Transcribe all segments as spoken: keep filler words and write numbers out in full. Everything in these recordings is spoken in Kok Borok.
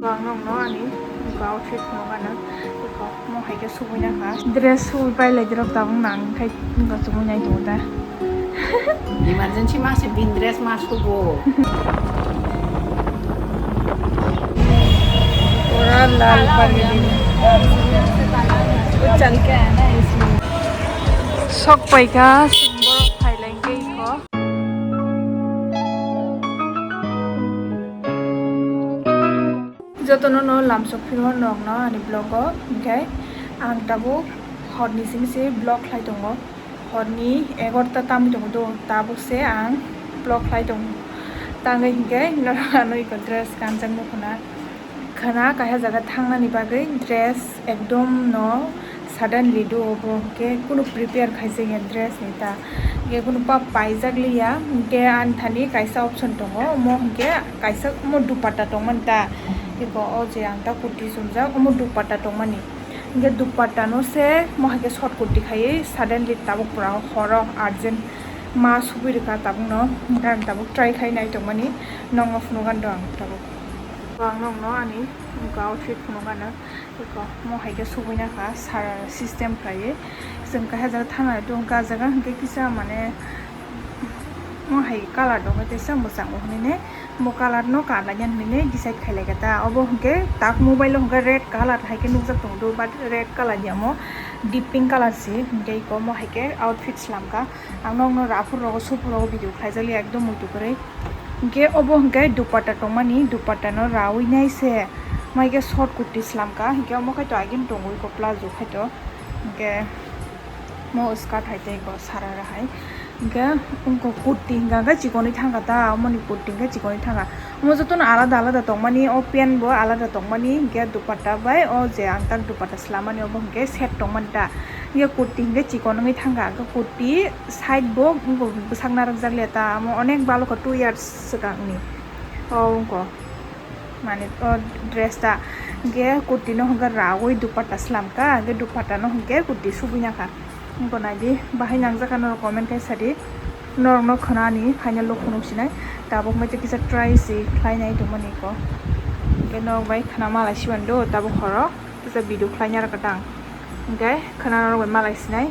Ang nokno ani outfit phunukgano, eko mo hai khe subuina kha. Dress subui pailai dirok tabuk nang khai, wngkha subui nai tongo da. Emergency ma se bin dress ma subo. Pura lal pari din. Wo chal ke aaya na isme. Sok paikha, sumbo phailai khe eko. Jotono no lamsok phirma nokno ani vlog o, hwnkhe ang tabuk horni simi se vlog khlai tongo, horni egarota tamwi tongo do, tabuk se ang vlog khlai tongo, tangwi hwnkhe norok ano eko dress kanjak nukho na, khwna kaisa jaga thangnani bagwi dress ekdom no suddenly do obo hwnkhe kunu prepare khaijak ya dress ni ta, hwnkhe kunu pa paijak liya, hwnkhe ani thani kaisa option tongo, omo hwnkhe kaisa omo dupatta tongmani ta, eko o je ang ta kurti chumjak omo dupatta tongmani, hwnkhe dupatta no se mo hai khe short kurti khaiwi suddenly tabuk pura horo urgent ma subui rwkha tabuk no, hwnkhe ang tabuk try khai nai tongmani, nokno phunukgano ang tabuk, ang nokno ani outfit phunukgano. Eko, mo hai khe subuina kha, sara system khlaiwi. Chwng kaisa jaga thana tong, ka jaga hwnkhe kisa mane, mo hai colour dongwi teisa mwchang bo hinwi ne, mo colour no ka laina hinwi ne decide khai lai kha ta. Obo hwnkhe tak mobile o hwnkhe red colour hai khe nukjak tongo do, but red colour ni omo deep pink colour se, hwnkhe eko mo hai khe outfit slam kha. Ang nokno raphur rogo, supur rogo video khlaijak liya, ekdom muitu kwrwi. Hwnkhe obo hwnkhe dupatta tongmani, dupatta no rawi nai se, mai khe short kurti slam kha, hwnkhe omo khai to agini tongwi kho plazo khai to, hwnkhe mo skirt hai tei kho sarara hai, hwnkhe wngkho kurti hwnkha hwnkhe chikonwi thangkha ta, omoni kurti hwnkhe chikonwi thangkha. Omo jotono alada alada tongmani, o pant bo alada tongmani, hwnkhe dupatta bai o je ang tak dupatta swlamani obo hwnkhe set tongmani ta. Hwnkhe kurti hwnkhe chikon wngwi thangkha, hwnkhe kurti side bo bwsak narwkjak le ta, omo onek balo kho two years swkangni. O wngkho mane o dress ta, hwnkhe kurti no hwnkhe rawi dupatta swlamkha, hwnkhe dupatta no hwnkhe kurti subuina kha. Wngkha naidi, bahai nangjak kha norok comment khai sadi. Norokno khwnani final look phunuk sinai. Tabuk mai tei kisa try se khlai nai tongmani ko. Hwnkhe norok bai khwna malai siban do tabuk horo. Kisa video khlai nai rwkha tang. Hwnkhe khwna norok bai malai sinai.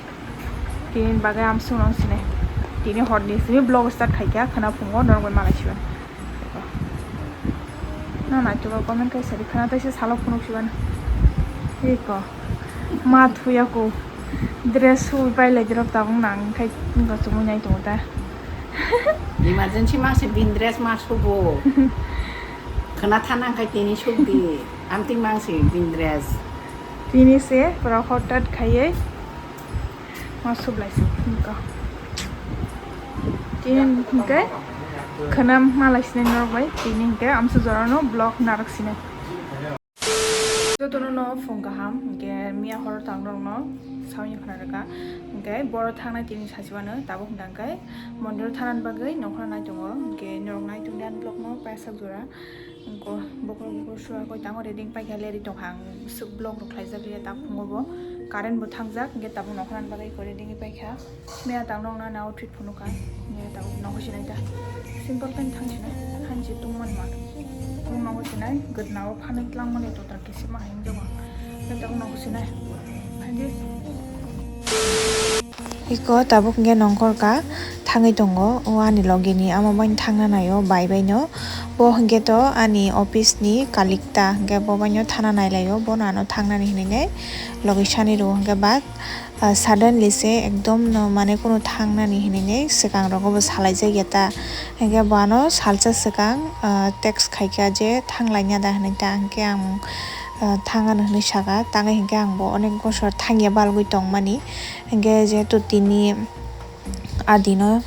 Tini bagwi amsung nang sinai. Tini horni simi vlog start khaikha khwna phungo norok bai malai siban. No naitugwi comment kaisa di khwna taisa salo phunuk sibana. Eko. Ma thuya ko. Dress sui pai lai dirok tabuk nang khai wngkha chumui nai tongo ta. Emergency ma se bin dress ma subo. Khwna thana khai tini suk di. Amtwi mang se bin dress. Tini se pura hot hot khaiye. Ma sublai se wngkha. Tini hwnkhe khwnam malai sinai norok bai, tini hwnkhe amsa jorano vlog narwk sinai. Jotono no phung kaham, hwnkhe miya horo tang norokno sawi khna rwkha, hwnkhe boro thangnai tini sachibano tabuk hwnkha hwnkhe mondir thanani bagwi nokha nai tongo, hwnkhe norok nai tongdi ani vlog no paisa jora. Wngkha bokhorok bokhorok sua koi tango reading paikha leri tongkha ang swk vlog rok khlaijak liya ta phungo bo current bo thangjak hwnkhe tabuk nokha nani bagwi koi reading paikha miya tang nokna na outfit phunukha miya tabuk nokha sinai ta simple pant thang sinai hanchi tungmani ma tabuk nokha sinai gwdna o phanai twlang mani tota kisima hai wngjago ang tabuk nokha sinai phaidi. Iko tabuk hwnkhe nongkhor ka thangwi tongo, o ani logi ni amo bai thangna naio bai bai no. Bo hwnkhe to ani office ni colleague ta, hwnkhe bo bai no thana nai laio, bono ano thangnani hinwi nai logi sani rwo hwnkhe ba, ah, suddenly se ekdom no mane kunu thangnani hinwi nai swkang rogo bo salai jak ya ta, hwnkhe bo ano salsa swkang, ah, text khaikha je thang laina da hinwi ta, hwnkhe ang, ah, thang ano hinwi saka, tangwi hwnkhe ang bo onek bosor thangya balgwi tongmani. Hwnkhe jehetu tini adino,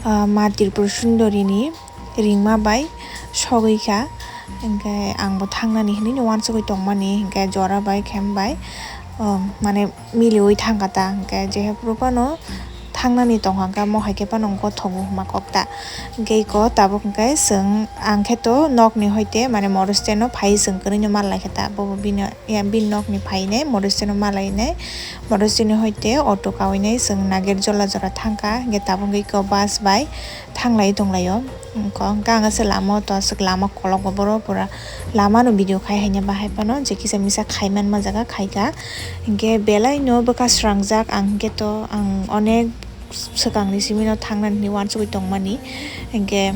ah, ma Tripura Sundori ni ringma bai sogwi kha, hwnkhe ang bo thangnani hinwi uansugwi tongmani, hwnkhe jora bai khem bai, um, mane miliui thangkha ta, hwnkhe jehephru phano thangnani tongkha, hwnkhe mo hai khe phano gothok bo hwnma kok ta. Hwnkhe iko tabuk hwnkhe chwng, ang khe to nokni hoite mane motor stand o phai chwng kwrwino mal lai kha ta, bobo bini, ya, bini nokni phainai motor stand o mal lainai, motor stand ni hoite auto kawinai chwng Nagerjola jora thangkha, hwnkhe tabuk hwnkhe iko bus bai thanglai tonglaio. Wngkha, wngkha ang se lama o to aswk lama kolok bo boro pura lama no video khai haino bahai phano je kisa misa khai man ma jaga khai kha. Hinkhe belai no bwkha srangjak ang hinkhe to ang onek swkang ni simi no thang nani hinwi uansugwi tong mani. Hinkhe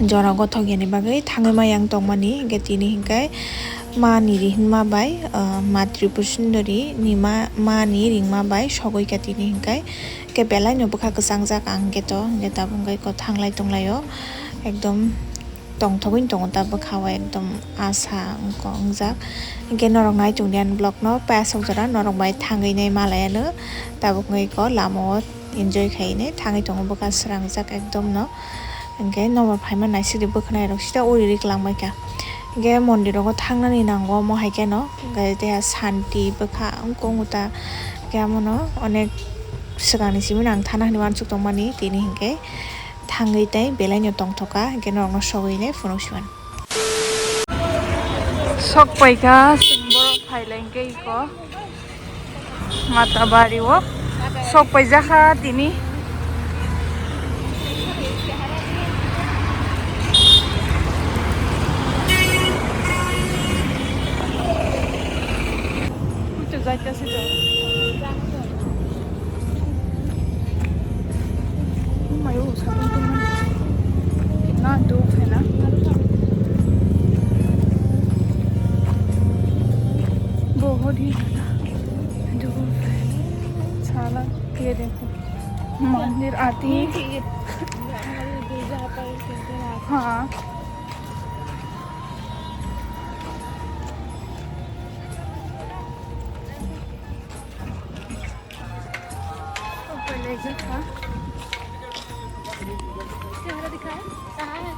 jora gothok yani bagwi thangwi ma yang tong mani. Hinkhe tini hinkhe ma ni ri hinma bai, ah, ma Tripur Sundari ni ma, ma ni ringma bai sogwi kha tini hinkhe. Khe belai no bwkha kwchangjak ang khe to, hwnkhe tabuk wngkha khe thanglai tonglaio, ekdom tongthogwi tongo ta bwkha o, ekdom asa wngkha wngjak. Hwnkhe norok nai tongdi ani vlog no, paisok jora norok bai thangwi nai malai ano, tabuk wngkha khe lama o enjoy khai nai thangwi tongo bwkha srangjak ekdom no. Hwnkhe nobar phaima naisidi bwkhwnai rok sida uri ri kwlangbaikha. Hwnkhe mondir rogo thangnani nango omo hai kheno, hwnkhe teha santi bwkha wngkha wngkha ta, hwnkhe amono onek swkangni simi no ang thana hinwi uansuk tongmani, tini hwnkhe thangwi tei belaino tongthokha, hwnkhe norokno sogwi nai phunuk si mano. Sok paikha chwng borok phailai hwnkhe iko. Matabari o sok paijak kha tini. Uicha jaitase to. Mayo satung tungmani. Kitna duk hai na. Bahut hi hai na. Duk hai. Sala ye dekho. Mandir aati hai. Haan. ऊपर ले जा, हाँ। चेहरा दिखाए, कहाँ है?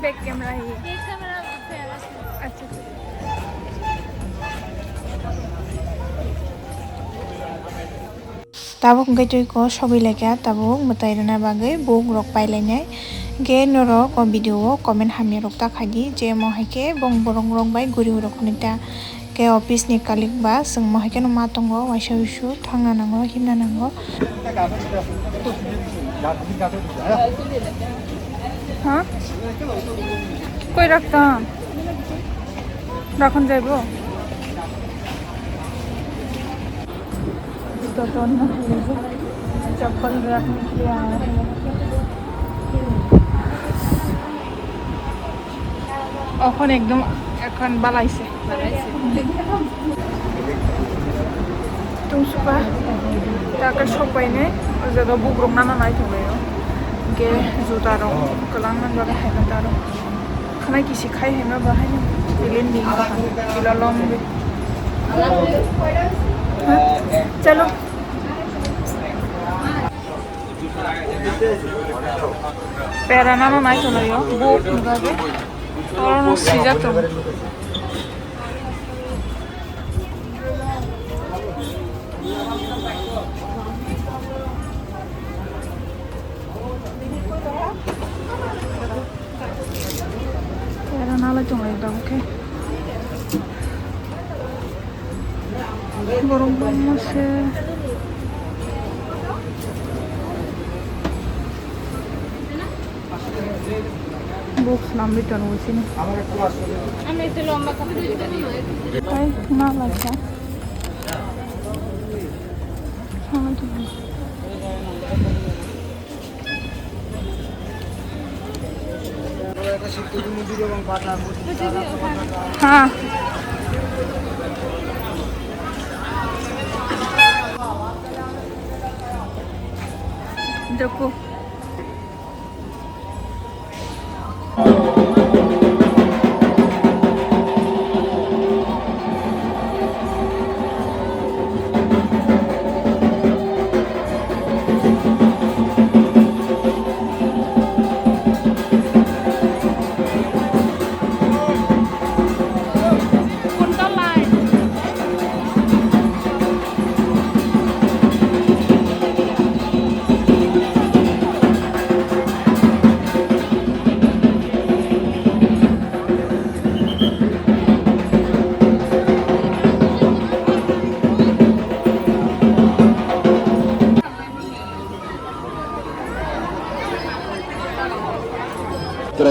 Back camera ही है। ये camera पे है। अच्छा, अच्छा। Tabuk hwnkhe twi ko sogwi laikha, tabuk mwtai rwna bagwi buk rok pailainai. Hwnkhe norok o video o comment hamya rok ta khaidi, je mo hai khe bong borok rok bai guri rok hwnwi ta. Khe office ni colleague ba chwng mo hai kheno ma tongo, waisa wuisu thangna nango, himna nango. Ha? Koi raktam? Rakhon jaibo? Jotto no hai jaibo. Chappal rakhne ke liye aaya hai. Okhon ekdom ekhon balaise. Tungsukha, ta khe sok painai, o jaga bukrok nana nai tonglaio. Hwnkhe juta rok kwlangna bagwi hai khe ta rw. Khwnai kisi khai hai ma bahai no. Eleni di wngkha, pila long de. Ha? Chalo. Pera nano nai tonglaio, bo nugade. Oro no sijak tongo. Pera nalai tonglai tabuk khe. Borok bangma se. Buk swnamwi tongo chini. Hai, ma laisa. Swnamwi tongo. Ha. Doko.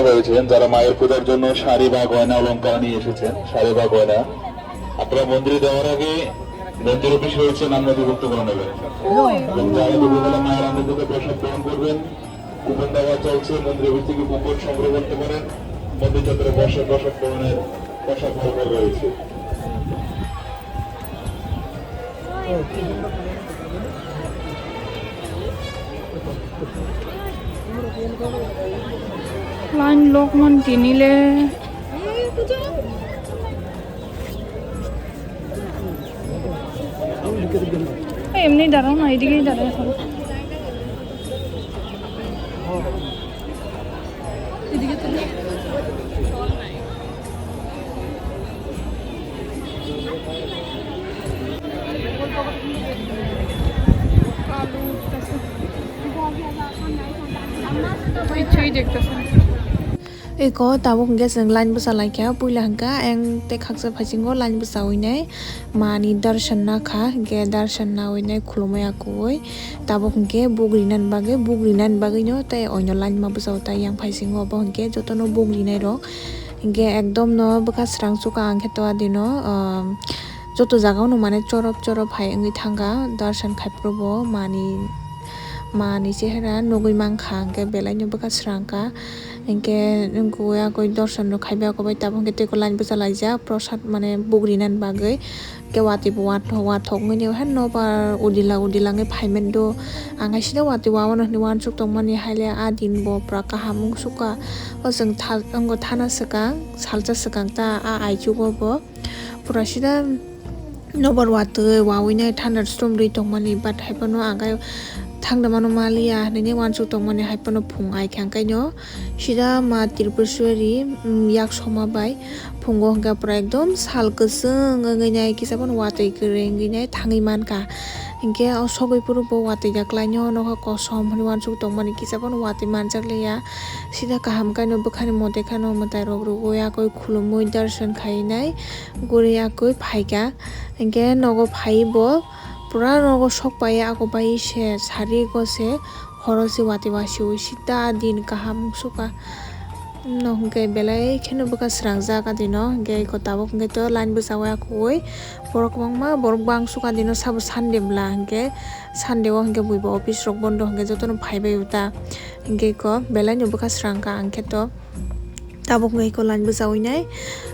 রয়েছেন, যারা মায়ের পূজার জন্য শাড়ি বা গয়না অলংকার নিয়ে এসেছেন, শাড়ি বা গয়না। আপনারা মন্দিরে দেওয়ার আগে মন্দির অফিস রয়েছে, নাম নথিভুক্ত করে নেবেন। এবং যারা দুপুরবেলা মায়ের আনন্দ থেকে প্রসাদ গ্রহণ করবেন, কুপন দেওয়া চলছে, মন্দির অফিস থেকে কুপন সংগ্রহ করতে পারেন। মন্দির চত্বরে বসে প্রসাদ গ্রহণের প্রসাদ কাউন্টার রয়েছে। Line lok man tini le. এই এমনি দাঁড়াও না, এদিকেই দাঁড়াও এখন। Eko tabuk hwnkhe chwng line bwsa laikha, puila hwnkha ayang tei khaksa phaisingo line bwsawi nai mani darshan nakha, hwnkhe darshan nawi nai khulumui akuwi. Tabuk hwnkhe buk rinani bagwi, buk rinani bagwino tei oino line ma bwsao ta yang phaisingo, obo hwnkhe jotono buk rinairok. Hwnkhe ekdom no bwkha srang chukha ang khe to adino, um, joto jagao no mane chorop chorop hai wngwi thangkha darshan khai phuru bo mani, mani chehera nugwi mankha, hwnkhe belai no bwkha srang kha. Hwnkhe wngkukya koi darshan rok khaibai, oko bai tabuk hwnkhe tei line bwsa laijak prosad mane buk rinani bagwi. Hwnkhe watwi bo wathok wathok wngwi nai hai nobar udila udila wngwi phaimani do. Ang hai sida watwi wawano hinwi uansuk tongmani, haile a din bo pura kaham wngsukha. O chwng thal-, wngo thana swkang, salsa swkang ta a aichugo bo. Pura sida nobar watwi wawi nai thunderstorm rwi tongmani, but hai phano ang khe thangda mano maliya hinwi uansuk tongmani, hai phano phung ai khe ang khe no sida ma Tripureshwari, mm, yak soma bai phungo hwnkhe pura ekdom sal kwchwng wngwi nai, kisa phano watwi kwrwi wngwi nai thangwi mankha. Hwnkhe o sogwi phuru bo watwi jak lai no nokha kosom hinwi uansuk tongmani, kisa phano watwi manjak liya. Sida kaham khe no bwkhani mote khe no mwtai rok rwgwi yakwi khulumui darshan khai nai. Guri yakwi phaikha, hwnkhe nogo phaiwi bo pura nogo sok pai, ako bai se sari go se horo se watwi wasiwi sita din kaham wngsukha. No hwnkhe belai kheno bwkha srangjak adino, hwnkhe eko tabuk hwnkhe to line bwsao yakuwi borok kwbangma borok bang sukha dino, sabo Sunday bwla hwnkhe Sunday o hwnkhe buibo office rok bondo hwnkhe jotono phaibai uta, hwnkhe eko belai no bwkha srangkha ang khe to. Tabuk wngkha eko line bwchawi nai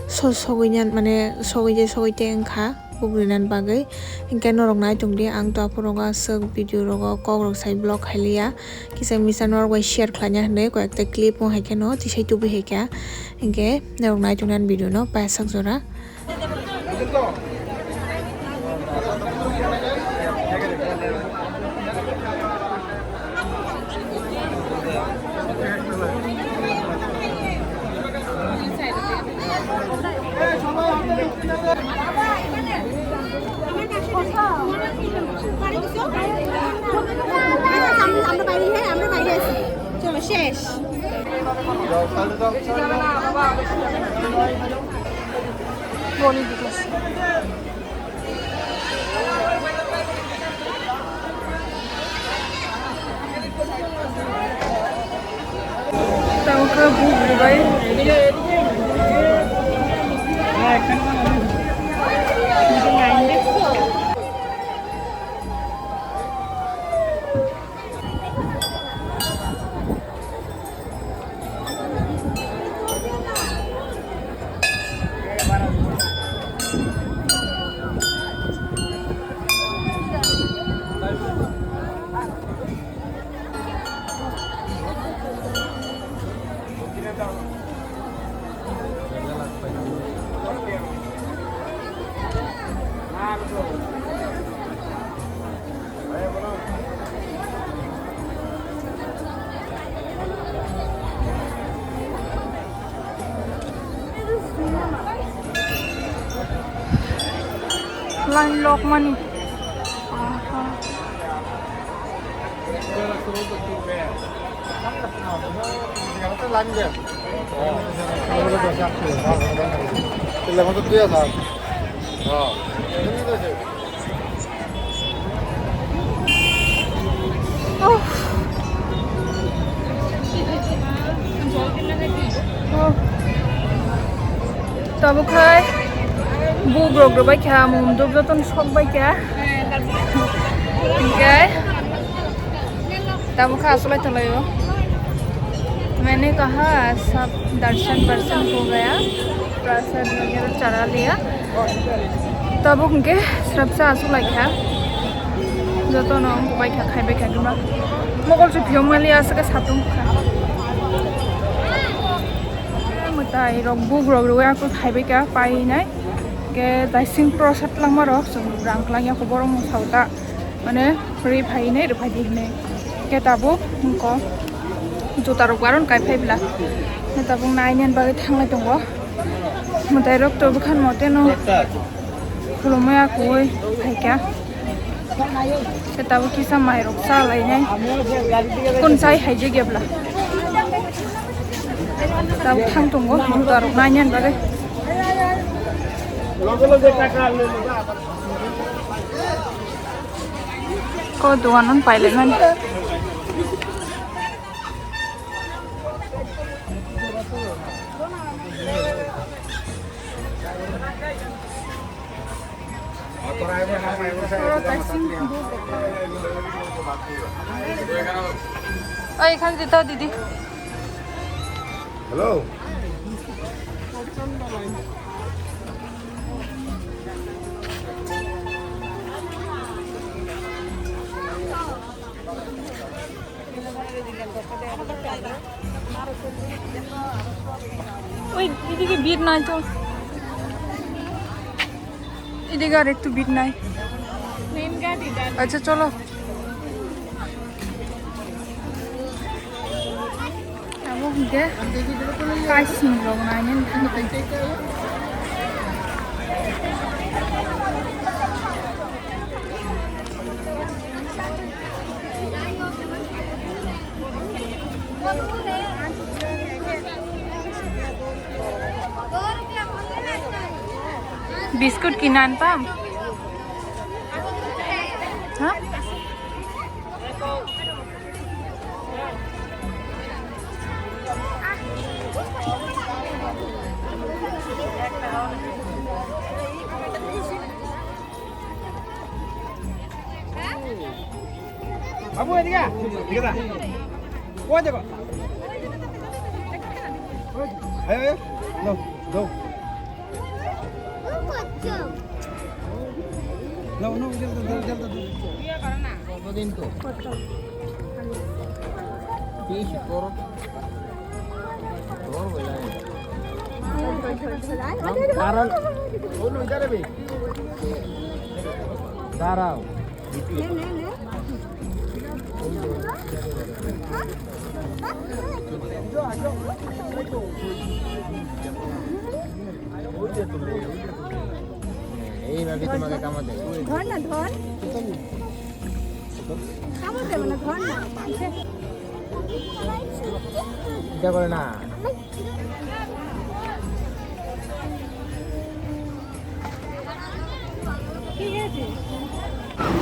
so-, sogwi nai mane sogwi de sogwi te wngkha buk rinani bagwi. Hinkhe norok nai tongdi, ang to aphuru aswk video rogo kok rok sai vlog khai liya, kisa misa norok bai share khlaina hinwi koi ekta clip o hai kheno tisai tubui hai kha. Hinkhe norok nai tongdi ani video no paisa jora. আমরা বাইরে, হ্যাঁ, আমরা বাইরে আছি। চলো, শেষ। Tangka buk bai. Line lock mani. Aha. Tabuk khai buk rok rwbai kha, mum dup jotono sok bai kha. Hinkhe tabuk kha asulai tonglaio. Maine kaha sab darshan varshan ho gaya, prasad wagera chara liya. Tabuk hinkhe srapsa asulai kha. Jotono wngkuk bai kha, khai bai kha, duma. Mokol se phiyok mali aswk khe satung kha. Mwtai rok buk rok rwui ako khai bai kha, pai nai. Ke daising prosad langma rok chwng rang klang ya, borok mung sao ta. Mane rwi phai nai, rwi phai di hinwi. Ke tabuk wngko juta rok baron kai phai bla. Ke tabuk nai nai bagwi thanglai tongo. Mwtai rok to bwkhan mote no khulumui akui phaikha. Khe tabuk kisa mai rok cha lai nai. Kun chai hai je gebla. Tabuk thang tongo juta rok nai nai bagwi. Ko dogan un pai lai mani. Oi, এখানে দিতে দাও, দিদি। Hello. ওই এদিকে ভিড় নাই তো, এদিকে আর একটু ভিড় নাই। আচ্ছা, চলো। Abo hingke kaising rok nainani thangwi tong. Biskut kinan pam? Ha? বাবু, এদিকে আয়। এদিকে যা। ওই দেখো। আয়, আয়, আয়। নাও, নাও। নাও, নাও, জলদি, জলদি, জলদি, জলদি। কতদিন তো? কত? বেশি বড়। বড় হয়ে যায়। কারণ, দাঁড়াও। এইভাবে তোমাকে কামাতে হবে। ধর না, ধর। কামড় দেবে না, ধর না। এটা করে না।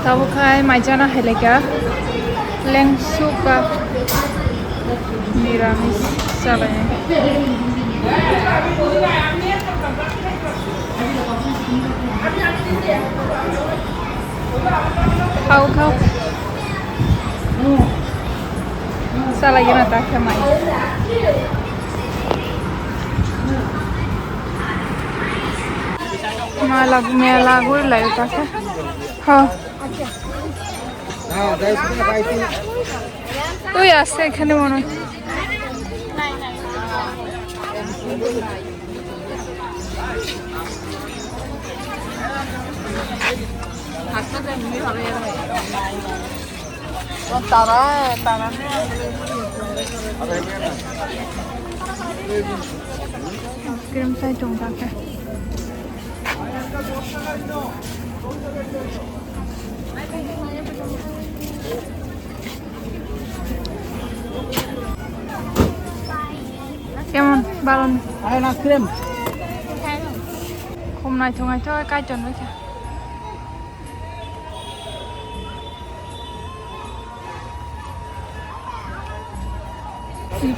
Tabuk khai mai chana hai lai kha. Lengsu ka niramis chalai. Khao, khao. Chalai gana ta khe mai. Mela, mela guri lai ta khe. Ha. Tui ashe ekhane mone hoi. Tara, tara. Ice cream sai tong ta khe. Kemon balon? Ayo, ice cream. Khum naithok naithok kaitor nukha.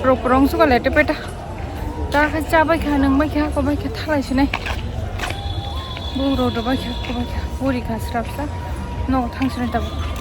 Pro prong suka lete peta. Cha kha, cha bai kha, nung bai kha, ko bai kha, thalai sinai. Bo rod bai kha, ko bai kha, pori kha srapsa. No thang sinai tabuk.